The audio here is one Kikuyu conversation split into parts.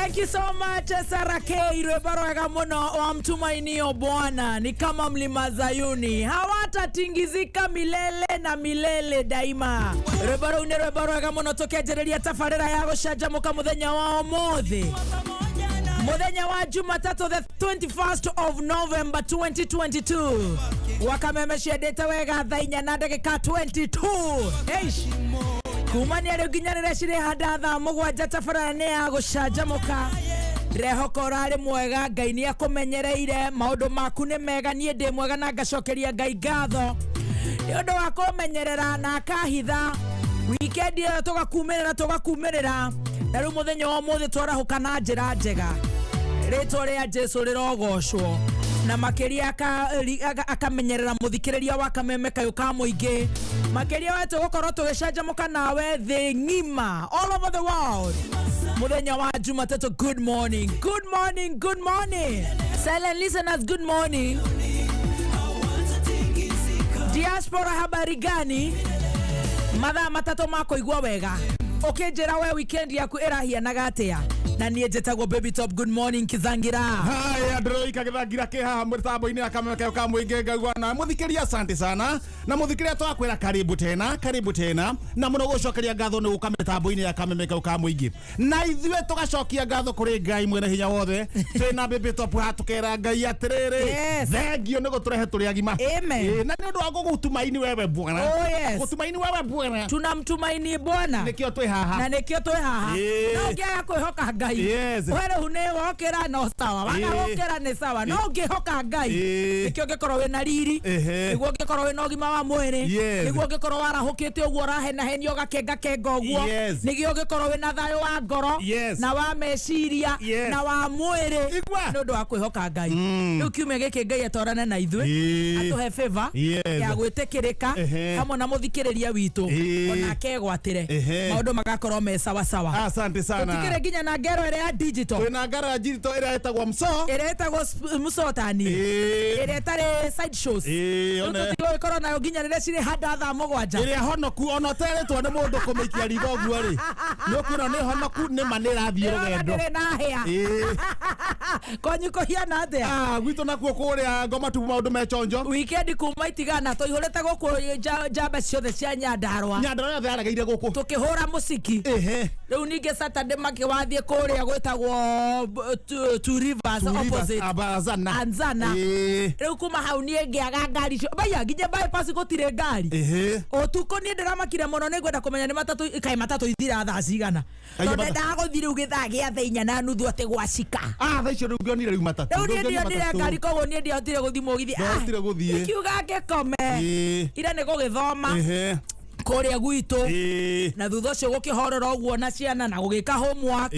Thank you so much, Sarah K. Rwĩmbo rwega mũno wa mtumainio Bwana ni kama mlima Zayuni, hawatatingizika milele na milele daima. Rwĩmbo rũu nĩ rwĩmbo rwega mũno tũkĩanjĩrĩria tabarĩra ya gũcanjamũka mũthenya wa ũmũthĩ, mũthenya wa Jumatatũ, the 21st of November 2022. Wakameme ciendete wega thaa 4 na ndagĩka 22. Eish. Kumania rĩu nginya rĩrĩa cirĩ handa thaa 7, tabarĩra nĩ ya gũcanjamũka. Ndĩrehoka ũrarĩ mwega, Ngai nĩ akũmenyereire, maũndũ maku nĩ mega. Niĩ ndĩ mwega na ngacokeria Ngai ngatho nĩ ũndũ wa kũmenyerera na akahitha wikendi ĩyo, tũgakumĩrĩra tũgakumĩrĩra, na rĩu mũthenya wa ũmũthĩ twarahũka na njĩra njega. Rĩtwa rĩa Jesu rĩrogocwo na makĩria akamenyerera mũthikĩrĩria wa Kameme Kayũ ka Mũingĩ, makĩria we tũgũkorwo tũgĩcanjamũka nawe thĩ ng'ima, all over the world, mũthenya wa Jumatatũ. Good morning, good morning, good morning, silent listeners, good morning. Diaspora, habari gani? Mathaa 3 ma kũigua wega ũkĩnjĩra we weekend yaku ĩrahianaga atĩa. Na niĩ njĩtagwo Baby Top. Good morning, Kizangira. Haya, ndĩroika gĩthangira kĩ haha mũtambo-inĩ wa Kameme Kayo ka Mũingĩ. Ngaigua na mũthikĩria, asante sana. Na mũthikĩria, twakwĩra karibu tena, karibu tena, na mũno gũcokeria ngatho nĩ gũka mĩtambo-inĩ ya Kameme Kayo ka Mũingĩ, na ithuĩ tũgacokia ngatho kũrĩ Ngai mwene hinya wothe. Twĩna Baby Top haha, tũkera Ngai atĩrĩrĩ, thengio nĩ gũtũrehe tũrĩ agima. Amen. Ĩ, na nĩ ũndũ wa gũgũtumaini wewe Bwana. Oh, yes. Gũtumaini wewe Bwana. Tunamtumaini Bwana. Nĩkĩo twĩ haha. Na nĩkĩo twĩ haha. No ũngĩaga kwĩhoka Ngai, we rĩu nĩ wokĩra no sawa, waga gũkĩra nĩ sawa, no ũngĩhoka Ngai, nĩkĩo ũngĩkorwo wĩna riri, nĩguo ũngĩkorwo wĩna ũgima wa mwĩrĩ, nĩguo ũngĩkorwo warahũkĩte ũguo ũrahenahenio ũgakengakenga ũguo, nĩguo ũngĩkorwo wĩna thayũ wa ngoro na wa meciria na wa mwĩrĩ, nĩ ũndũ wa kwĩhoka Ngai. Rĩu kiumia gĩkĩ Ngai atwarane na ithuĩ, atũhe favor ya gwĩtĩkĩrĩka hamwe na mũthikĩrĩria witũ, onake egwatĩre, maũndũ magakorwo me sawa sawa. Asante sana. Tũtikĩrĩ nginya na ngero ĩrĩa ya digital. Twĩna ngara ya digital ĩrĩa ĩtagwo mso. Ĩrĩa ĩtagwo msotani, ĩrĩa ĩtarĩ side shows. Rĩu tũtigũgĩkorwo nayo nginya rĩrĩa cirĩ handa thaa 7. Ĩrĩa honoku ona ũteretwo nĩ mũndũ kũmĩikia ritho ũguo rĩ, nĩ ũkuona nĩ honoku, nĩ ma nĩ ĩrathiĩ Ĩrona rũgendo. ndĩrĩ na hĩa. Kwanyu kũhiana atĩa? Ah, gwitũ nakuo kũrĩa ngoma tu maũndũ me chonjo. Weekend kuma itigana tũihũrĩte gũkũ njamba ciothe cia Nyandarũa. Nyandarũa yothe yaregeire gũkũ. Tũkĩhũra mũciki. Rĩu ningĩ Saturday makĩwathiĩ kũrĩa gwĩtagwo Two Rivers, Two Rivers, opposite Abazana. Anzana. Rĩu kuma hau niĩ ngĩaga ngari icio baya, nginya bypass gũtirĩ ngari ũtukũ. Niĩ ndĩramakire mũno, nĩ ngwenda kũmenya nĩ matatũ, kaĩ matatũ ithira thaa cigana, Kaĩ tondũ matatũ- ndendaga gũthiĩ rĩu gĩthaa gĩa thaa 4:30 atĩ gwacika. Ah, thaa icio rĩu ngĩonire rĩu matatũ. Rĩu niĩ Ndũngĩonire ndionire matatũ. ngari, koguo niĩ ndiahotire gũthiĩ mũgithi. Ndwahotire gũthiĩ. Ikiuga ngĩkome. Ira nĩ gũgĩthoma kũrĩa gwitũ, na thutha ũcio gũkĩhorera ũguo na ciana na gũgĩka homework.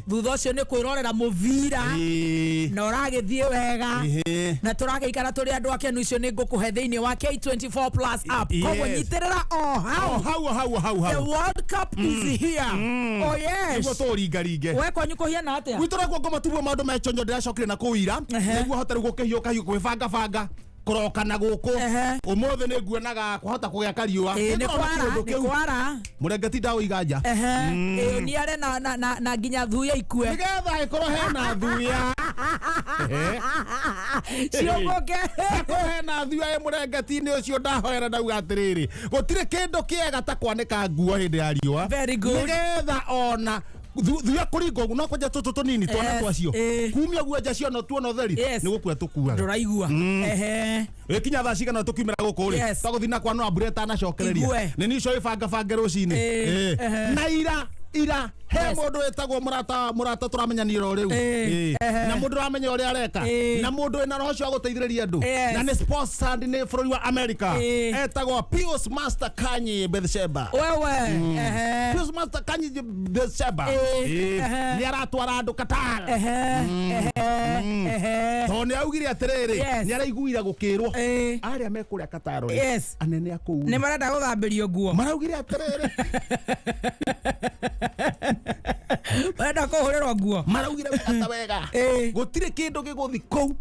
Thutha ũcio nĩ kwĩrorera mũbira na ũragĩthiĩ wega, na tũragĩikara tũrĩ andũ akenu. Icio nĩ ngũkũhe thĩinĩ wa K24 Plus app. Koguo nyitĩrĩra o O hau. Hau, o hau, o hau The hau. World Cup is here, oh yes. Nĩguo tũringaringe. We kwanyu kũhiana atĩa? Gwitũ nakuo ngoma tuguo maũndũ me chonjo. Ndĩracokire na kũu ira nĩguo hote rĩu gũkĩhiũka hiũ kwĩbanga banga kũroka na gũkũ. Ũmũthĩ nĩ nguonaga kwahota kũgĩa kariũa. Ĩĩ, nĩ Nĩngorwo na kwara kĩũndũ nĩ kĩu. kwara. Mũrengeti ndaũiga nja. Ĩĩ, niare na nginya thuya ikue. Nĩgetha ĩkorwo hena thuya. Ciũmbũke. Ĩkorwo hena thuya ĩ mũrengeti-inĩ ũcio. Ndahoera ndauga atĩrĩrĩ, gũtirĩ kĩndũ kĩega ta kwanĩka nguo hĩndĩ ya riũa, Very good. nĩgetha ona thuya kũringa ũguo no kwanja tũtũ tũnini twana twacio kumia guo nja ciono tuona ũtheri, nĩ gũkua tũkuaga. Ndũraigua. Ĩkinya thaa cigana tũkiumĩra gũkũ rĩ, twagũthiĩ na kwa no mbura ĩtanacokereria. Igue. Nĩ niĩ ũcio wĩbangabange rũcinĩ. Na ira ira he mũndũ wĩtagwo mũrata, mũrata tũramenyanire o rĩu. Na mũndũ ũramenya ũrĩa areka, na mũndũ wĩna roho ũcio wa gũteithĩrĩria andũ, na nĩ sponsored nĩ bũrũri wa America, etagwo Pius Master Kanyi Bethsheba. Wewe. Pius Master Kanyi Bethsheba. Nĩ aratwara andũ Qatar, tondũ nĩ augire atĩrĩrĩ, nĩ araiguire gũkĩrwo arĩa me kũrĩa Qatar rĩ, anene a kũu Nĩ marenda gũthambĩrio nguo. Maraugire atĩrĩrĩ, Marenda kũhũrĩrwo nguo. Maraugire wega ta wega, gũtirĩ kĩndũ gĩgũthi kũu.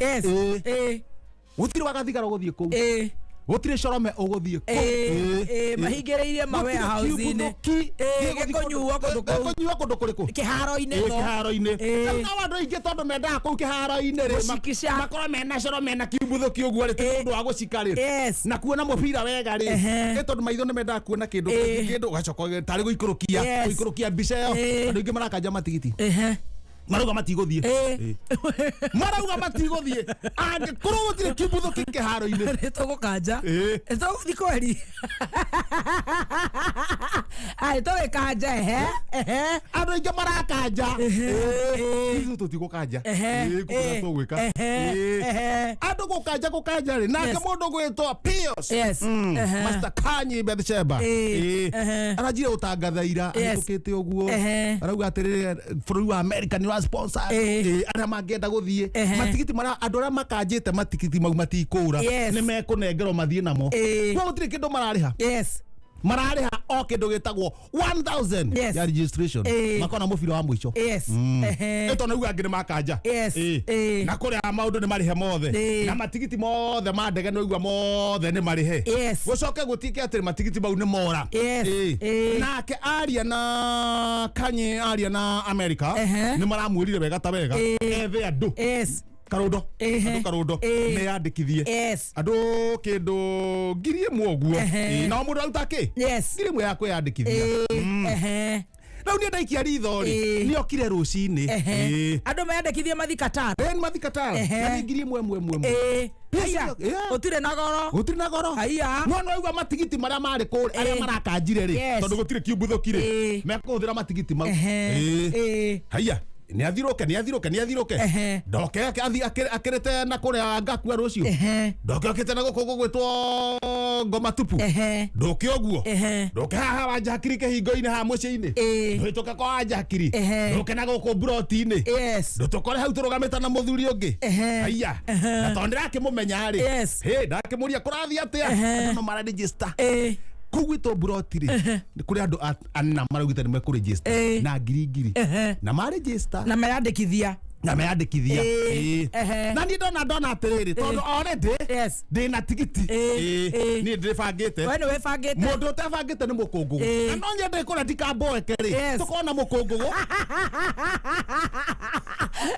Gũtirĩ wagathigara gũthiĩ kũu. Gũtirĩ corome ũgũthiĩ kũu. Ĩĩ, Ĩĩ, ĩĩ, ĩĩ. mahingĩrĩirie ma Gũtirĩ warehouse-inĩ. kiumbuthũki Ĩĩ, gĩgũthiĩ gĩkũnyuo kũndũ kũu. gĩkũnyuo kũndũ kũrĩkũ? Kĩharo-inĩ Ĩĩ, no. kĩharo-inĩ. Ĩĩ. Rĩu nao andũ aingĩ tondũ mendaga kũu kĩharo-inĩ rĩ, Gũcikisha. makorwo mena coro mena kiumbuthũki ũguo rĩ, ti Ĩĩ. ũndũ wa gũcika rĩ. Yes. Na kuona mũbira wega rĩ, Ehe. ĩ tondũ maitho nĩ mendaga kuona kĩndũ Ĩĩ. kĩndũ ũgacoka tarĩ gũikũrũkia Yes. gũikũrũkia mbica ĩyo. Ĩĩ. Andũ aingĩ marakanja matigiti Ehe. marauga matigũthiĩ. Ĩĩ. Ĩĩ. Marauga matigũthiĩ angĩkorwo gũtirĩ kiumbuthũki kĩharo-inĩ. Nĩ tũgũkanja. Ĩĩ. Nĩ tũgũthiĩ kweri. Ai, tũgĩkanja, ehe, ehe. Andũ aingĩ marakanja. Ĩĩ. Ithuĩ tũtigũkanja. Ehe. Ĩĩ, ngũkwĩra Ĩĩ. tũgwĩka. Ehe. Ĩĩ. Ehe. Andũ gũkanja gũkanja rĩ, nake Yes. mũndũ gwĩtwo Pius. Yes. Ehe. Master Kanyi Bethsheba. Ĩĩ. Ĩĩ. Ehe. Aranjire gũtangatha ira Yes. ahĩtũkĩte ũguo. Ehe. Arauga atĩrĩrĩ, bũrũri wa America nĩ wa sponsor. Ĩĩ. Ĩĩ, arĩa mangĩenda gũthiĩ Ehe. matigiti marĩa andũ arĩa makanjĩte matigiti mau matikũra Yes. nĩ mekũnengerwo mathiĩ namo. Ĩĩ. Kwa gũtirĩ kĩndũ mararĩha, Yes. mararĩha o kĩndũ gĩtagwo 1000 Yes. ya registration. Ĩĩ. Makona mũbira wa mũico. Yes. Ehe. Ĩto nĩguo angĩ nĩ makanja. Yes. Ĩĩ. Ĩĩ. Na kũrĩa maũndũ nĩ marĩhe mothe. Ĩĩ. Na matigiti mothe ma ndege nĩwaigua mothe nĩ marĩhe. Yes. Gũcoke gũtuĩke atĩ matigiti mau nĩ mora. Yes. Ĩĩ. Ĩĩ. Nake aria na Kanye aria na America Ehe. nĩ maramwĩrire wega ta wega Ĩĩ. ethe andũ Yes. karũndo Ehe. andũ karũndo Ĩĩ. meyandĩkithie Yes. andũ kĩndũ 1000 ũguo. Ehe. Ĩĩ, nao mũndũ aruta kĩ Yes. 1000 ya kwĩyandĩkithia. Ĩĩ. Ehe. Rĩu niĩ ndaikia ritho rĩ, Ĩĩ. nĩ okire rũcinĩ. Ehe. Ĩĩ. Andũ meyandĩkithie mathi Qatar. Ĩĩ, nĩ mathi Qatar. Ehe. Na nĩ 1000 ĩmwe ĩmwe. Ĩĩ. Yes, Haiya. yeah. Gũtirĩ na goro. Gũtirĩ na goro. Haiya. No no aigua matigiti marĩa marĩ kũrĩa arĩa Ĩĩ. marakanjire rĩ, Yes. tondũ gũtirĩ kiumbuthũki rĩ, Ĩĩ. mekũhũthĩra matigiti mau. Ehe. Ĩĩ. Ĩĩ. Haiya, nĩ athiũrũke nĩ athiũrũke nĩ athiũrũke. Ehe. Ndoke akĩrĩte na kũrĩa ngakua rũciũ. Ehe. Ndoke okĩte na gũkũ gũgwĩtwo ngoma tupu. Ehe. Ndũke ũguo. Ehe. Ndũke haha wanja hakiri kĩhingo-inĩ haha mũciĩ-inĩ. Ĩĩ. Ndũhĩtũke kwa wanja hakiri. Ehe. Ndũke na gũkũ mburoti-inĩ. Yes. Ndũtũkore hau tũrũgamĩte na mũthuri ũngĩ. Ehe. Haiya. Ehe. Na tondũ ndĩrakĩmũmenya rĩ. Yes. Hĩ, ndakĩmũria kũrathiĩ atĩa. Ehe. Andũ no mararegister. Ĩĩ. Kũu gwitũ mburoti rĩ, nĩ kũrĩ andũ ana maraugĩte nĩ mekũregister Ĩĩ. na ngiri ngiri. Ehe. Na maregister Na meyandĩkithia. na meyandĩkithia. Ĩĩ. Ĩĩ. Ehe. Na niĩ ndona ndona atĩrĩrĩ, tondũ already Yes. ndĩna tigiti. Ĩĩ. Ĩĩ. Ĩĩ. Niĩ ndĩbangĩte. We nĩ wĩbangĩte. Mũndũ ũtebangĩte nĩ mũkũngũgũ. Ĩĩ. Na no nyende kũrĩa ndikamboeke rĩ, Yes. tũkorwo na mũkũngũgũ.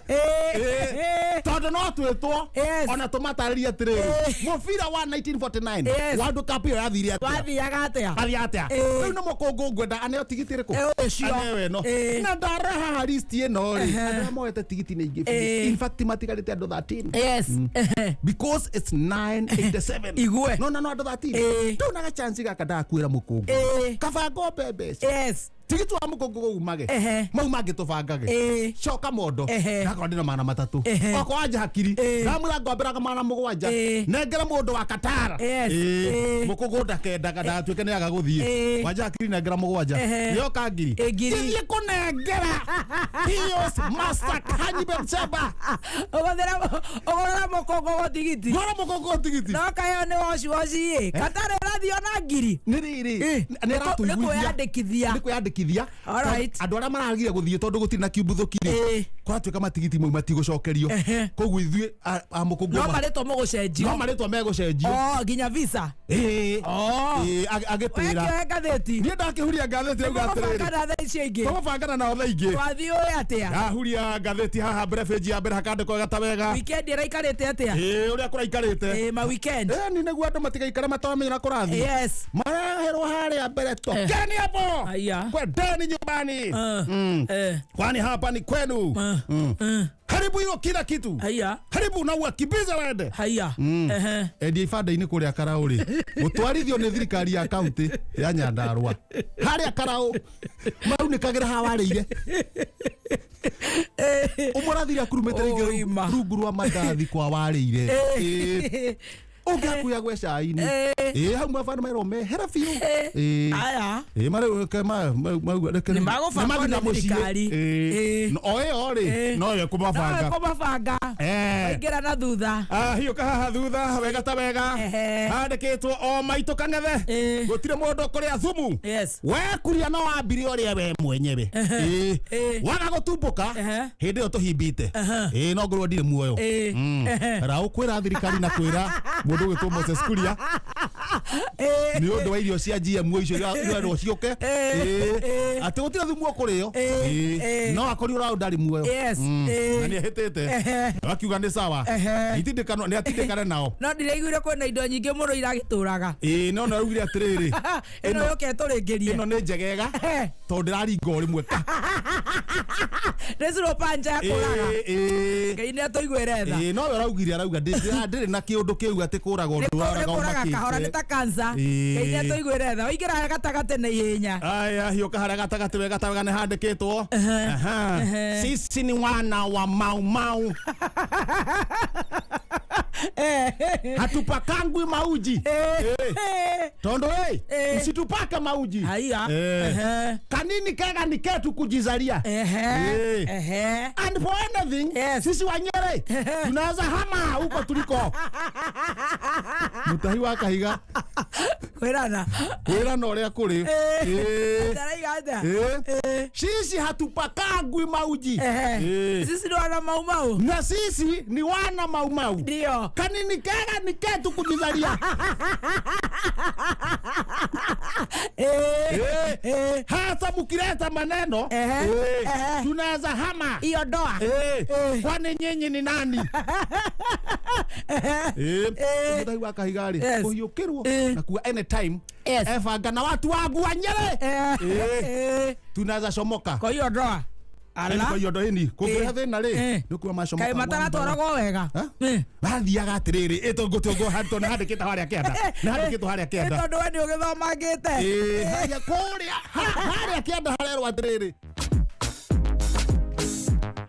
Ĩĩ. Ĩĩ. Tondũ no twĩtwo Yes. ona tũmatarĩrie atĩrĩrĩ, mũbira wa 1949 Yes. World Cup ĩyo yathire atĩa, Wathiaga atĩa? athiĩ atĩa. Ĩĩ. Rĩu nĩ mũkũngũ ngwenda aneo tigiti ĩrĩkũ? Ĩ, ũcio. Aneo ĩno. Ĩĩ. Na ndare haha list ĩno rĩ, Ehe. andũ arĩa moete tigiti nĩ aingĩ biũ. Ĩĩ. In fact matigarĩte andũ 13 Yes. Ehe. because it's 987. Igue. No no no andũ 13. Ĩĩ. Ndona chance gaka ndakwĩra mũkũngũ Ĩĩ. kaba ngombe mbeca Yes. tigiti wa mũkũngũ umage Ehe. mau mangĩ tũbangage. Ĩĩ. Coka mondo Ehe. ndakorwo ndĩna 300. Ehe. Okorwo wanja hakiri Ĩĩ. ndamwĩra ngomberaga 700. Ĩĩ. Nengere mũndũ wa Qatar. Yes. Ĩĩ. Ĩĩ. Mũkũngũ ndakendaga ndagatuĩke nĩ aga gũthiĩ. Ĩĩ. Wanja hakiri nengera 7. Ehe. Nĩoka ngiri. Ĩ, ngiri. Gĩthiĩ kũnengera Pius Master Kanyi Bethsheba. Ũgũthĩra ũgũrĩra mũkũngũgũ tigiti. Ngora mũkũngũ tigiti. No kayo nĩ woci woci ĩ. Qatar ĩrathiĩ ona ngiri. Nĩ rĩrĩ Ĩ. nĩ aratũiguithia. Nĩ kwĩyandĩkithia. Nĩ kwĩyandĩkithia. Alright. Andũ arĩa maragire gũthiĩ tondũ gũtirĩ na kiumbuthũki rĩ, Ĩĩ. kũratuĩka matigiti mau matigũcokerio. Ehe. Koguo ithuĩ a mũkũngũ No marĩtwa no mũgũcenjio. marĩtwa megũcenjio. Oh, nginya visa. Ĩĩ. Oh. Ĩĩ, agĩtwĩra. Wekĩoe ngathĩti. Niĩ ndakĩhuria ngathĩti rauga atĩrĩrĩ, Mũgũbangana thaa icio ingĩ. tũgũbangana nao thaa ingĩ. Twathiĩ ũĩ atĩa? Ndahuria ngathĩti haha mbere, bĩnji ya mbere hakandĩkwo gata wega. Weekend ĩraikarĩte atĩa? Ĩĩ, ũrĩa kũraikarĩte. Ĩĩ, ma weekend. Ĩĩ, ni nĩguo andũ matigaikare mataramenya ũrĩa kũrathiĩ. Yes. Maraherwo harĩa mbere, tokeni hapo. Aya. Kwendeni nyumbani. Eh. Eh. Kwani hapa ni kwenu. Karibu hiyo kila kitu. Haya. Karibu na uwakimbize wende. Haya. Ehe. Endia ibanda-inĩ kũrĩa Karaũ rĩ, gũtwarithio nĩ thirikari ya kaunti ya Nyandarũa harĩa Karaũ maraunĩkagĩra haha warĩire ũmwe arathire akurumĩte rĩngĩ Ũima. rungu rwa mandathi kwa warĩire. Ĩĩ. Ũngĩ hakuhĩ agwe cai-inĩ. Ĩĩ, hau mabana mairwo mehere biũ. Ĩĩ. Aya. Ĩĩ, marĩ reke Nĩ magũbangwo nĩ mathiĩ na nĩ mũciĩ. thirikari. Ĩĩ. Ĩĩ. O ĩyo rĩ Ĩĩ. no yo kũmabanga. Nowe kũmabanga. Eh. Waingĩra na thutha. Hiũka haha thutha wega ta wega. Ehe. Handĩkĩtwo o maitũ kang'ethe. Ĩĩ. Gũtirĩ mũndũ ũkũrĩa thumu. Yes. We kuria no wambire ũrĩe we mwenyewe. Ĩĩ. Ĩĩ. Waga gũtumbũka Ehe. hĩndĩ ĩyo tũhimbĩte. Ĩĩ, no ngorwo ndirĩ muoyo. Ĩĩ. Ehe. Raũ kwĩra thirikari na kwĩra mũndũ ũgwĩtwo Moses Kuria Nĩ ũndũ wa irio cia GMO icio irerwo ciũke. Atĩ gũtirĩ thumu ũkũrĩo. No akorirwo rau ndarĩ muoyo. Yes. Na nĩ ahĩtĩte. Akiuga nĩ sawa. Itindĩkano nĩ atindĩkane nao. No ndĩraiguire kwĩna indo nyingĩ mũno iragĩtũraga. Ĩĩ, no no augire atĩrĩrĩ, ĩno yũke ĩtũrĩngĩrie. Ĩno nĩ njegega tondũ ndĩraringa o rĩmwe ka. Nĩ cirũpanja ya kũraga. Ĩĩ. Ngai nĩ atũiguĩre tha. Ĩĩ, no we araugire, arauga ndĩrĩ na kĩũndũ kĩu atĩ kũraga nĩ ũndũ waraga kũraga kahora, nĩ ta kansa. Ngai nĩ atũiguĩre tha, waingĩra gatagatĩ na ihenya. Aya, hiũka harĩa gatagatĩ wega ta wega nĩ handĩkĩtwo. Aha. Sisi ni wana wa Mau Mau, hatupakangwi mauji. Tondu usitupake mauji. Haiya. Kanini kega ni ketu kujizalia. And for anything, sisi wanyere tunaweza hama huko tuliko. Mutahi wa Kahiga. Kwĩrana. Kwĩrana ũrĩa kũrĩ. Ndaraiga atĩa? Sisi hatupakangwi mauji. Sisi ni wana Mau Mau. Na sisi ni wana Mau Mau. Ndio. Kanini kega ni ketu kujizalia. Hata mukileta maneno, tunaweza hama hiyo ndoa. Kwani nyinyi ni nani? Mutahi wa Kahiga rĩ, kũhiũkĩrwo na kuga anytime ebanga na watu wangu wa Nyerĩ. Tunaweza comoka. Kwa hiyo ndoa. Ala. Kwa hiyo ndo ini kũngĩrehe thĩna rĩ, nĩ kuga macomoka. Kaĩ mataratwaragwo wega? Bathiaga atĩrĩrĩ, ĩtũngũtũngũ handũ nĩ handĩkĩte harĩa kĩanda, nĩ handĩkĩtwo harĩa Nĩ kĩanda. tondũ we nĩ ũgĩthomangĩte. Ĩĩ, harĩa kũrĩa harĩa kĩanda harerwo atĩrĩrĩ,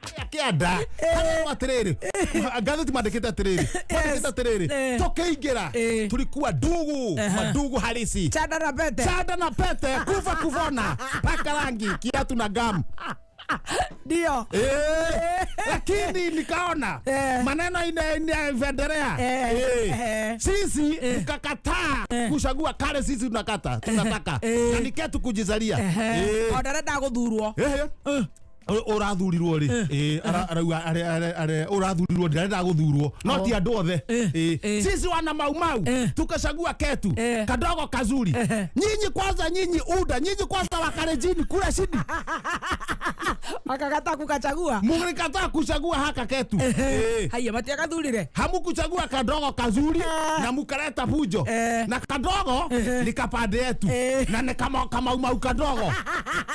harĩa kĩanda harerwo atĩrĩrĩ, ngathĩti mandĩkĩte atĩrĩrĩ, mandĩkĩte atĩrĩrĩ, tũkĩingĩra tulikuwa ndugu, madugu halisi. Chanda na pete. Chanda na pete, kufa kuvona, paka rangi, kiatu na gamu. Ndio. Lakini nikaona maneno inaendelea. Sisi tukakataa kuchagua kale, sisi tunakata tunataka na niketu kujizalia. O ndarenda gũthurwo. Ũrathurirwo rĩ? Arauga ũrathurirwo, ndirenda gũthurwo, no ti andũ othe. Sisi wana Mau Mau tukachagua ketu kadogo kazuri. Nyinyi kwanza, nyinyi UDA, nyinyi kwanza Wakalenjini kula chini. Akagata kukachagua. Mlikataa kuchagua haka ketu. Haiya, matiagathurire. Hamukuchagua kadogo kazuri na mukaleta fujo. Na kadogo ni kapande yetu. Na ni kama Kamaumau kadogo.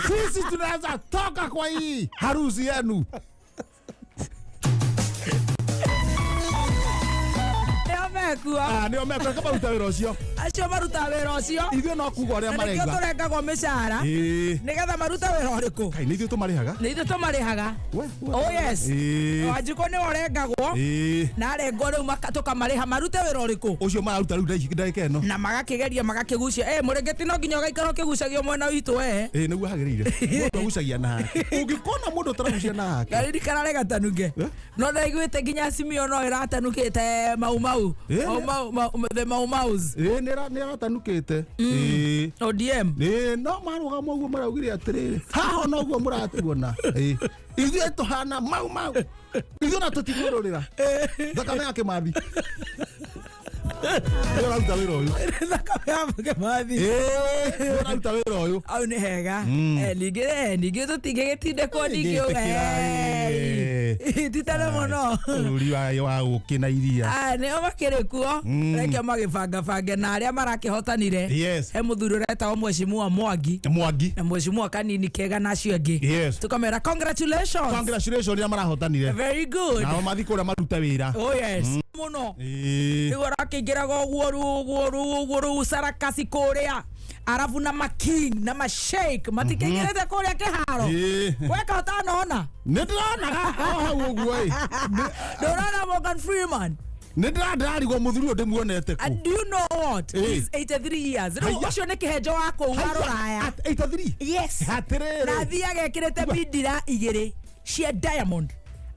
Sisi tunaweza toka kwa hii harusi yenu. Nĩo mekuo. Ah, nĩo mekuo, kama ruta wĩra ũcio. Acio marutaga wĩra ũcio. Ithuĩ no kuga ũrĩa Na nĩkĩo marauga. tũrengagwo mĩcara. Nĩgetha marute wĩra ũrĩkũ? Kai nĩ ithuĩ tũmarĩhaga? Nĩ ithuĩ tũmarĩhaga. We, we. Oh yes. Wanjikũ nĩwe ũrengagwo. Na arengwo rĩu tũkamarĩha marute wĩra ũrĩkũ? Ũcio mararuta rĩu ndagĩka ĩno. Na magakĩgeria magakĩgucia. Mũrĩngĩti no nginya ũgaikara ũkĩgucagio mwena witũ we. Ĩĩ, nĩguo hagĩrĩire. Mũndũ agucagia na hake. Ũngĩkona mũndũ ũtaragucia na hake. Ngaririkana rĩ gatanuke. No ndaiguĩte nginya Simio no ĩratanukĩte Mau Mau. Mau Mau, the Mau Maus. Ĩĩ, nĩ ĩratanukĩte. Ĩĩ. ODM. Ĩĩ, no marũgama ũguo maraugire atĩrĩrĩ, haha ona ũguo mũratuona. Ĩĩ. Ithuĩ tũhana Mau Mau. Ithuĩ ona tũtikwĩrũrĩra. Thakame ya Kĩmathi. Nĩ ũraruta wĩra ũyũ. Thakame ya Kĩmathi. Ĩĩ, nĩ ũraruta wĩra ũyũ. Au nĩ hega. Ningĩ tũtingĩgĩtindĩkwo ningĩ Ndingĩtĩkĩra, titane mũno. Bũrũri wa ũkĩ na iria. Nĩo makĩrĩ kuo. Reke magĩbangabange na arĩa marakĩhotanire. Yes. He mũthuri ũretagwo Mheshimiwa Mwangi. Mwangi. Na Mheshimiwa Kanini Kega na acio angĩ. Yes. Tukamera congratulations. Congratulations arĩa marahotanire. Very good. Nao mathiĩ kũrĩa marute wĩra. Oh yes. Mũno. Rĩu arakĩingĩraga ũguo rĩu ũguo rĩu ũguo rĩu sarakasi kũrĩa arabu na making na masheik matikĩingĩrĩte kũrĩa kĩharo. Weka ũtanona. Nĩ ndĩronaga o hau ũguo ĩ. Ndũrona Morgan Freeman? Nĩ ndĩrarigwo mũthuri ũyũ ndĩmuonete kũ. And do you know what? He's 83 years. Rĩu ũcio nĩ kĩhenjo wa kũu wa rũraya. At 83? Yes. Atĩrĩrĩ. Na athiaga ekĩrĩte bindira igĩrĩ cia diamond.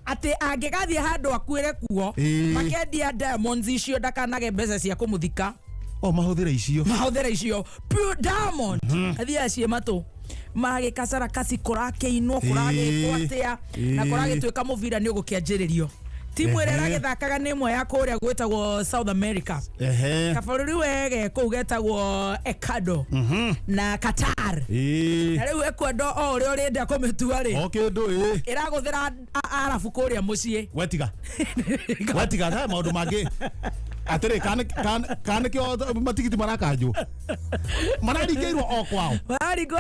Atĩ angĩgathiĩ handũ akuĩre kuo, makendia diamonds icio ndakanage mbeca cia kũmũthika. O mahũthĩre icio. Mahũthĩre icio. Pure diamond. Athiaga ciĩ matũ. Maragĩkacara kasi kũrakĩinwo, kũragĩkwo atĩa, na kũragĩtuĩka mũbira nĩ ũgũkĩanjĩrĩrio. Timu ĩrĩa Ehe. ĩragĩthakaga nĩ ĩmwe ya kũrĩa gwĩtagwo South America. Ehe. Kabũrũri wege kũu getagwo Ecuador na Qatar. Ĩĩ. Na rĩu Ecuador o ũrĩa ũrĩenda kũmĩtua rĩ, O kĩndũ ĩ. ĩragũthĩra arabu kũrĩa mũciĩ. Wetiga. Wetiga he maũndũ mangĩ. Atĩrĩ kana nĩkĩo matigiti marakanjwo. Mararingĩirwo o kwao. Maringo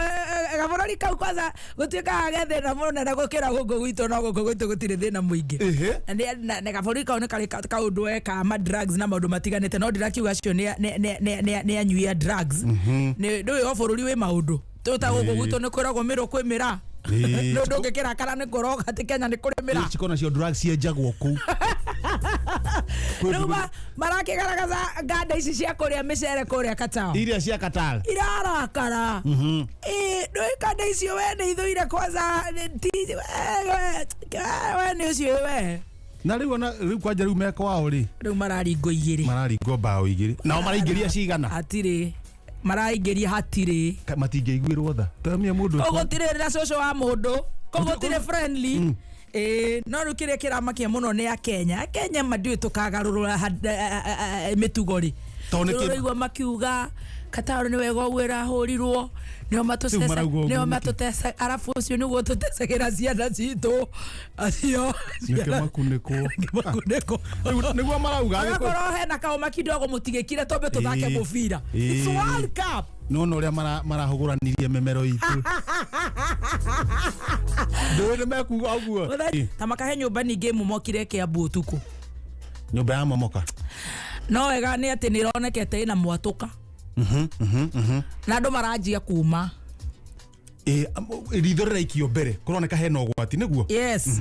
gabũrũri kau kwanza gũtuĩkaga ge thĩna mũnene gũkĩra gũkũ gwitũ, no gũkũ gwitũ gũtirĩ thĩna mũingĩ. Ehe. Na na gabũrũri kau nĩ karĩ kaũndũ we ka ma drugs na maũndũ matiganĩte, no ndĩrakiuga acio nĩ anyui a drugs. Nĩ ndũĩ o bũrũri wĩ maũndũ tũ ta gũkũ gwitũ nĩ kwĩragwo mĩrũ kwĩ mĩra. Ĩĩ. Nĩ ũndũ ũngĩkĩrakara nĩ kũroga atĩ Kenya nĩ kũrĩ mĩra. Cikoo nacio drugs cienjagwo kũu. Rĩu marakĩgaragaza nganda ici cia kũrĩa mĩcere kũrĩa Qatar. Iria cia Qatar. Irarakara. Ĩ ndũĩ kanda icio we nĩ ithũire kwanza we nĩ ũcio we. Na rĩu ona rĩu kwanja rĩu me kwao rĩ. Rĩu mararingwo igĩrĩ. Mararingwo mbaũ igĩrĩ. Nao maraingĩria cigana? Hatirĩ maraingĩria hatirĩ. Matingĩiguĩrwo tha. Tamia mũndũ. Kũu gũtirĩ na cũcũ wa mũndũ, kũu gũtirĩ friendly. Ĩ no rĩu kĩrĩa kĩramakia mũno nĩ akenya. Akenya mandiũĩ tũkagarũrũra mĩtugo rĩ. Tondũ nĩ kĩ- Tũraigua makiuga Qatar nĩ wega ũguo ĩrahũrirwo, nĩo Rĩu marauga ũguo nĩo nĩkĩ? matũteca arabu ũcio nĩguo tũtecagĩra ciana citũ acio. Nĩkĩo makunĩkwo. Makunĩkwo. Rĩu nĩguo marauga. Agakorwo hena kaũma kidogo mũtigĩkire tombe tũthake Ĩĩ. mũbira. Ĩĩ. It's World Cup. Nona ũrĩa marahũgũranirie mĩmero itũ. Ndũĩ nĩ mekuga ũguo. Ta makahe nyũmba ningĩ ĩmomokire Kĩambu ũtukũ. Nyũmba ya momoka. No wega nĩ atĩ nĩ ĩronekete ĩna mwatũka na andũ maranjia kuma. Ĩ, ritho rĩraikio mbere kũroneka hena ũgwati nĩguo. Yes.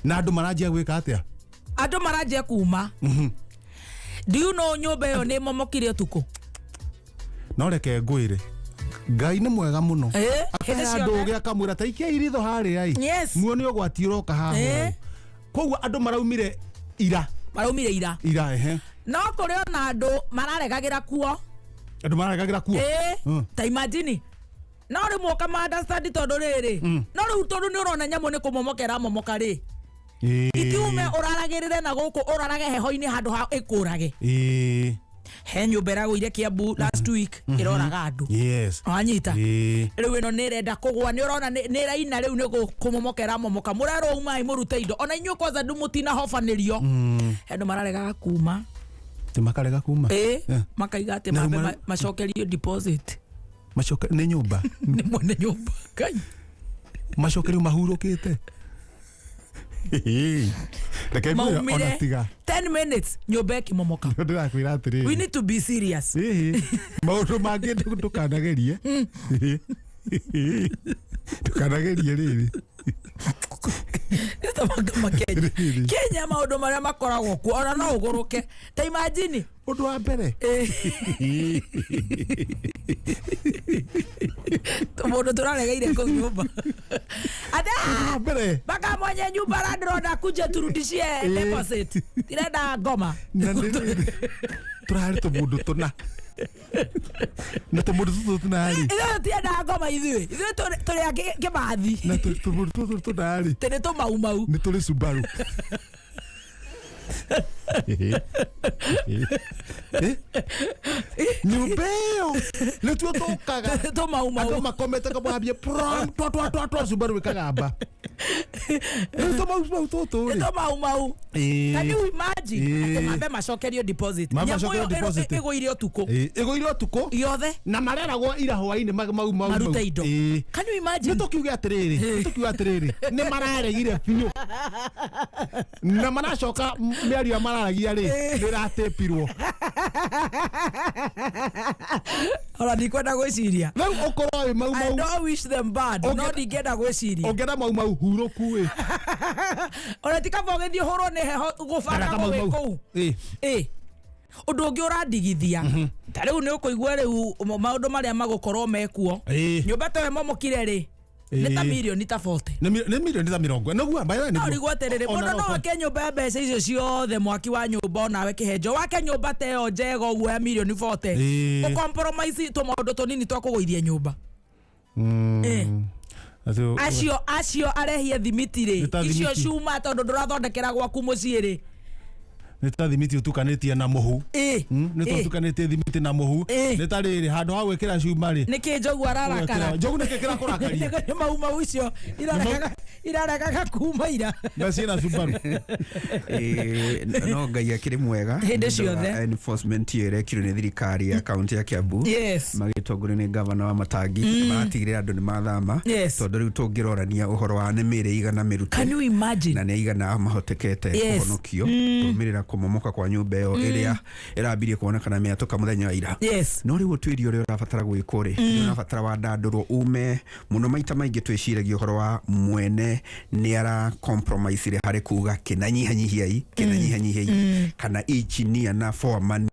Na andũ maranjia gwĩka atĩa? Andũ maranjia kuma. Do you know nyũmba ĩyo nĩ ĩmomokire ũtukũ? No reke ngwĩre Ngai nĩ mwega mũno. Ĩ, Akahe hĩndĩ andũ ciothe. ũgĩ akamwĩra ta ikiai ritho harĩa ĩ. Yes. Muone ũgwati ũroka haha. Ĩ. Koguo andũ maraumire ira. Maraumire ira. Ira ehe. No kũrĩ ona andũ mararegagĩra kuo. Andũ mararegagĩra kuo. Ĩ, Mm. ta imagine no rĩmwe ũkama understand tondũ rĩrĩ, no rĩu tondũ nĩ ũrona nyamũ nĩ kũmomoka ĩramomoka rĩ, Ĩ. itiume ũraragĩrĩre na gũkũ ũrarage heho-inĩ handũ ha ĩkũrage. Ĩ. He nyũmba ĩragũire Kĩambu last week ĩroraga andũ. Yes. Wanyita? Ĩ. Rĩu ĩno nĩ ĩrenda kũgũa, nĩ ũrona nĩ ĩraina rĩu nĩ kũmomoka ĩramomoka, mũrerwo umai mũrute indo ona inyuĩ kwanza ndu mũtinahobanĩrio. He andũ mararegaga kuma. Ti makarega kuma. Ĩ, Eh. makaiga atĩ Na mambe rĩu macokerio deposit. Macoke nĩ nyũmba. Nĩ mwene nyũmba Ngai. Macokerio mahurũkĩte. Reke ngwĩre ona Maumire tiga. 10 minutes nyũmba ĩkĩmomoka. Ndĩrakwĩra We atĩrĩrĩ. need to be serious. Ĩhĩ. Maũndũ mangĩ ndũkanagerie. Ndũkanagerie rĩrĩ. Kenya Rĩrĩ. Kenya maũndũ marĩa makoragwo kuo ona no ũgũrũke ta imagine. Ũndũ wa mbere. Mũndũ tũraregeire kũu nyũmba ate Ũndũ wa mbere. mpaka mwenye nyumba landlord akuje turudishie deposit, tirenda ngoma. Na nĩ rĩrĩ. Tũrarĩ tũmũndũ tũna. Na tũmũndũ tũtũ tũna-rĩ. Ithuĩ tũtiendaga ngoma, ithuĩ tũrĩ a kĩmathi. Na tũmũndũ tũtũ tũna-rĩ. Tĩ nĩ tũmaumau. Nĩ tũrĩ Subaru. Eh? Nyũmba ĩyo nĩtuo tũkaga. Tũmaumau. Andũ makomete kamwambie prom twa twa twa twa Subaru ĩkagamba. Rĩu tũmaumau tũtũ Nĩ rĩ. tũmaumau. Ĩĩ. Can you imagine Ĩĩ. atĩ mambe macokerio deposit? Mambe Nyamũ macokerio ĩyo deposit. ĩgũire ũtukũ. Ĩĩ, ĩgũire ũtukũ Yothe. Na mareragwo ira hwainĩ mau mau Marute indo. Ĩĩ. Can you imagine? Nĩ tũkiuge atĩrĩrĩ, nĩ tũkiuge atĩrĩrĩ, nĩ mararegire biũ na maracoka mĩario mararagia rĩ nĩ ĩratĩpirwo. Ona ndikwenda gwĩciria. Rĩu ũkorwo wĩ mau I mau. don't wish them bad, no ndingĩenda gwĩciria. Ũngĩenda mau mau hurũku ĩ. Ona ti kaba ũgĩthiĩ ũhũrwo nĩ heho gũbanga Kana gwĩ mau mau. kũu. Ĩ. Ĩ ũndũ ũngĩ ũrandigithia ta rĩu nĩ ũkũigua rĩu maũndũ marĩa magũkorwo mekuo. Ĩ. Nyũmba ta ĩyo ĩmomokire rĩ, nĩ ta Ĩ. mirioni ta 40. Nĩ mirioni ta mĩrongo nĩguo by the way No nĩguo. ũrigwo atĩrĩrĩ, Ona mũndũ no ake nyũmba ya mbeca icio ciothe, mwaki wa nyũmba onawe kĩhenjo wake nyũmba ta ĩyo njega ũguo ya mirioni 40, Ĩ. ũcompromise tũmaũndũ tũnini twa kũgũithia nyũmba. Ĩ. Acio acio arehie thimiti Nĩ ta rĩ, icio thimiti. cuma tondũ ndũrathondekera gwaku mũciĩ rĩ. Nĩ ta thimiti ũtukanĩtie na mũhu. Ĩ. Nĩ ta ũtukanĩtie thimiti na mũhu. Nĩ ta rĩrĩ handũ ha gwĩkĩra cuma rĩ. Nĩ kĩ njogu ararakara? Njogu nĩkĩ kĩrakũrakaria? Nĩ mau mau icio irarekaga kuma ira. Na ciĩna Subaru. No Ngai akĩrĩ mwega. Hĩndĩ Nĩ ũndũ wa ciothe. Enforcement ĩyo ĩrekirwo nĩ thirikari ya kaunti ya Kiambu magĩtongorio nĩ gavana wa Matangi, maratigĩrĩra andũ nĩ mathama, tondũ rĩu tũngĩrorania ũhoro wa nĩ mĩĩrĩ igana mĩrute Can you imagine? na nĩ aigana mahotekete kũhonokio kũrũmĩrĩra kũmomoka kwa nyũmba ĩyo ĩrĩa ĩrambirie kuonekana mĩatũka mũthenya wa ira. No rĩu ũtuĩria ũrĩa ũrabatara gwĩkwo rĩ, nĩ ũrabatara wandandũrwo ume mũno. Maita maingĩ twĩciragia ũhoro wa mwene nĩ ara compromise harĩ kuga kĩna nyihanyihiai, kĩna nyihanyihiai, kana engineer na foreman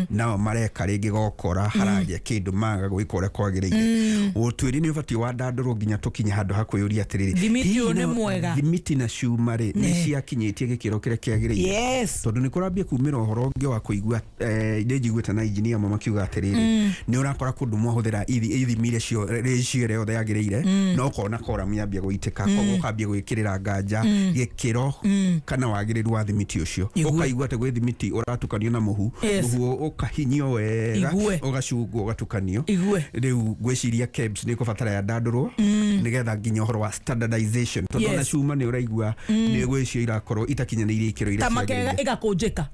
nao mareka rĩngĩ gokora haragĩa kĩndũ maga gwĩka ũrĩa kwagĩrĩire. Ũtuĩria nĩ ũbatiĩ wandandũrwo nginya tũkinye handũ ha kwĩyũria atĩrĩrĩ, Thimiti hihi ũyũ nĩ mwega? Thimiti na cuma rĩ, nĩ ciakinyĩtie gĩkĩro kĩrĩa kĩagĩrĩire? Tondũ nĩ kũrambia kumĩra ũhoro ũngĩ wa kũigua, nĩ njiguĩte na engineer amwe makiuga atĩrĩrĩ, nĩ ũrakora kũndũ mwahũthĩra ithimi iria cio ratio ĩrĩa yothe yagĩrĩire, no ũkona koramu yambia gũitĩka, koguo ũkambia gwĩkĩrĩra nganja gĩkĩro kana wagĩrĩru wa thimiti ũcio. Ũkaigua atĩ gwĩ thimiti ũratukanio na mũhu, mũhu ũkahinyio wega, ũgacungwo, ũgatukanio. Rĩu ngwĩciria KEBS nĩ ĩkũbatara yandandũrwo nĩgetha nginya ũhoro wa standardization, tondũ ona cuma nĩ ũraigua nĩ gwĩcio irakorwo itakinyanĩirie ikĩro iria Ta makega ciagĩrĩire. ĩgakũnjĩka.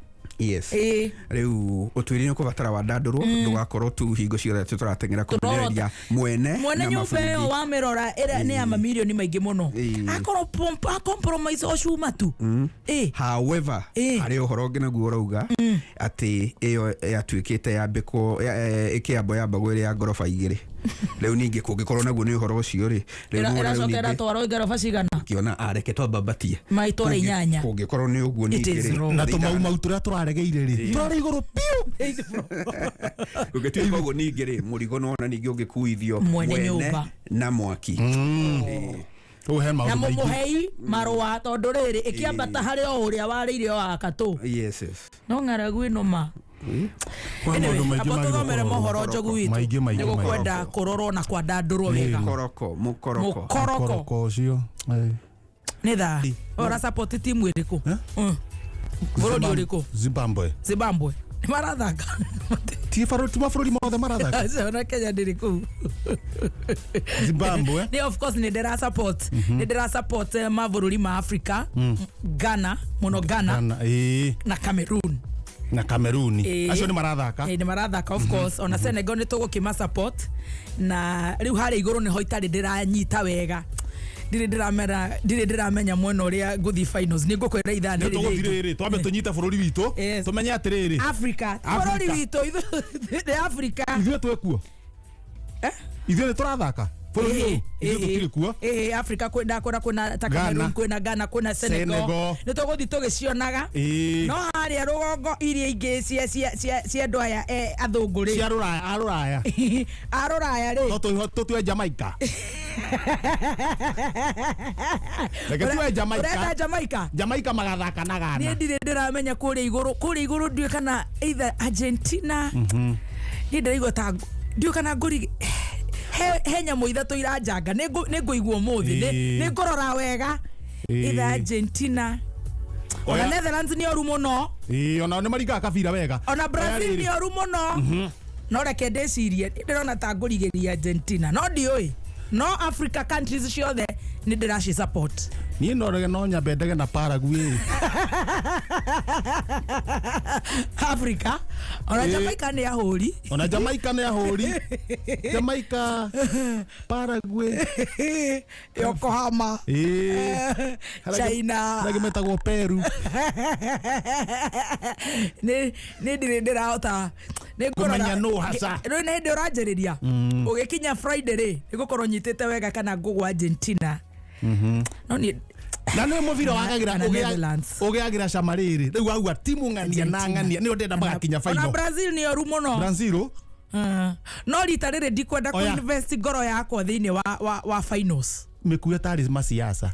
Rĩu ũtuĩria nĩ ũkũbatara wandandũrwo, ndũgakorwo tu hingo ciothe atĩ tũrateng'era kũmenereria mwene Mwene na nyũmba mabundi. ĩyo wamĩrora ĩrĩa nĩ ya mamirioni maingĩ mũno, akorwo a compromise o cuma tu. However, harĩ ũhoro ũngĩ naguo ũrauga atĩ ĩyo yatuĩkĩte yambĩkwo ĩkĩambwo yambagwo ĩrĩ ya ngoroba igĩrĩ. Rĩu ningĩ kũngĩkorwo naguo nĩ ũhoro ũcio rĩ, rĩu nĩwona rĩu Ĩracoka ningĩ ĩratwarwo ngoroba cigana? Ngĩona areke twambambatie. Maitwara inyanya. Kũngĩkorwo nĩ ũguo It ningĩ is rĩ, wrong. Na tũmaumau tũrĩa tũraregeire rĩ, tũrarĩ igũrũ piũ. Ũngĩtuĩka ũguo ningĩ rĩ, mũrigo nona ningĩ ũngĩkuithio Mwene nyũmba. na mwaki. Rĩu he Na maũndũ maingĩ. mũmũhei marũa, tondũ rĩrĩ ĩkĩambata harĩ o ũrĩa warĩire o akatũ. No ng'aragu ĩno ma. Kwĩ maũndũ maingĩ Amba magĩrĩirwo tũthomere kũrorwo. mohoro njogu witũ. Maingĩ, maingĩ, Nĩ gũkwenda kũrorwo na kwandandũrwo wega. Mũkoroko, mũkoroko. Mũkoroko. Mũkoroko ũcio. Nĩ thaa ũra support timu ĩrĩkũ? Bũrũri ũrĩkũ? Zimbabwe. Zimbabwe nĩ marathaka? Ti bũrũri, ti mabũrũri mothe marathaka. Acio, ona Kenya ndĩrĩ kũu. Zimbabwe. Nĩ of course nĩ ndĩra support, nĩ ndĩra support mabũrũri ma Africa, Ghana mũno, Ghana Ghana, ĩĩ. Na Cameroon. Na Cameroon. Acio nĩ marathaka. Nĩ marathaka, of course. Ona Senegal nĩ tũgũkĩma support. Na rĩu harĩa igũrũ nĩho itarĩ ndĩranyita wega, ndirĩ ndĩramera, ndirĩ ndĩramenya mwena ũrĩa ngũthiĩ finals. Nĩ ngũkwĩra ithaa Nĩ rĩrĩ tũgũthiĩ rĩngĩ. rĩrĩ twambe tũnyite bũrũri witũ, tũmenye atĩrĩrĩ, Africa, Africa. bũrũri witũ ithuĩ nĩ Africa. Ithuĩ twĩ kuo? Eh? Ithuĩ nĩ tũrathaka bũrũri ũyũ? Ithuĩ tũtirĩ kuo. Ĩĩ, Africa kwĩ ndakwĩra kwĩna ta Ghana. Cameroon, kwĩna Ghana, kwĩna Senegal. Senegal. Nĩ tũgũthiĩ tũgĩcionaga. No harĩa rũgongo iria ingĩ cia andũ aya athũngũ rĩ, Cia rũraya, a rũraya. A rũraya rĩ, No tũtue Jamaica, reke tue Jamaica. Ũrenda Jamaica? Jamaica magathaka na Niĩ Ghana. ndirĩ ndĩramenya kũrĩa igũrũ, kũrĩa igũrũ ndiũĩ kana either Argentina, niĩ ndĩraigua ta ndiũĩ kana ngũri he nyamũ ithatũ iranjanga. Nĩ ngũigua ũmũthĩ. Nĩ ngũrora wega, either Argentina ona Oya. Netherlands nĩ oru mũno. Ĩĩ, ona nĩ maringaga kabira wega. Ona Oya Brazil rĩrĩ. nĩ oru mũno, no reke ndĩcirie. Niĩ ndĩrona ta ngũrigĩria Argentina, no ndiũĩ. No Africa countries ciothe nĩ ndĩraci support. Niĩ no rege, no nyambe ndege na Paraguay. Africa ona Jamaica nĩ ahũri. Ona Jamaica nĩ ahũri. Jamaica, Paraguay. Yokohama. China. Harĩa metagwo Peru. Nĩ ndirĩ ndĩrahota nĩ ngũrora. Kũmenya nũ haca. Rĩu nĩ hĩndĩ ũranjĩrĩria ũgĩkinya Friday rĩ, nĩ gũkorwo nyitĩte wega kana ngũgwa Argentina, no niĩ Na nĩ mũbira wagagĩra Kana Netherlands. ũgĩagĩra cama rĩrĩ rĩu auga timu ng'ania na Argentina. ng'ania nĩo ndenda magakinya Ona final. Brazil nĩ oru mũno. Brazil. No rita rĩrĩ ndikwenda Oya. kũ-invest ngoro yakwa thĩinĩ wa finals. Mĩkuo tarĩ maciaca.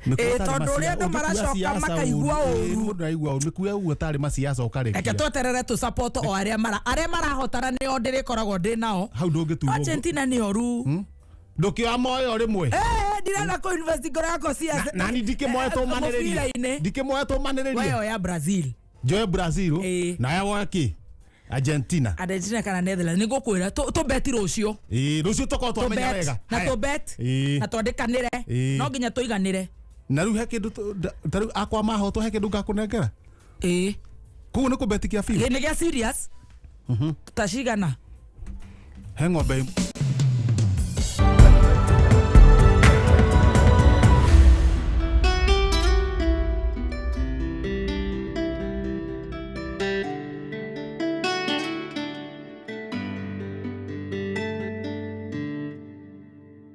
Ĩ, tondũ ũrĩa andũ maracoka makaigua ũru. Mũndũ araigua ũru mĩkuo ũguo tarĩ maciaca Reke ũkarekia. tweterere tũ support o arĩa mara arĩa marahotana, nĩo ndĩrĩkoragwo ndĩ nao. Hau ndũngĩturwo. Argentina nĩ oru. Ndũkĩoya moyo rĩmwe. Eh, Ndirenda kũ invest ngoro yakwa cia Nani ndikĩmoe tũmanĩrĩrie. Mũbira-inĩ. Ndikĩmoe tũmanĩrĩrie. We oya Brazil. Njoe Brazil. Ĩĩ. Nawe woe kĩ? Argentina. Argentina kana Netherlands, nĩ ngũkwĩra tũbeti rũciũ. Ĩĩ, rũciũ tũkorwo twamenya Tũbet wega. na Haya. tũbet Ĩĩ. na twandĩkanĩre. Ĩĩ. No nginya tũiganĩre. Na rĩu he kĩndũ ta rĩu akwa mahotwo he kĩndũ ngakũnengera. Ĩĩ. Koguo nĩ kũbeti kĩa biũ. Nĩ gĩa serious. Tacigana. He ng'ombe.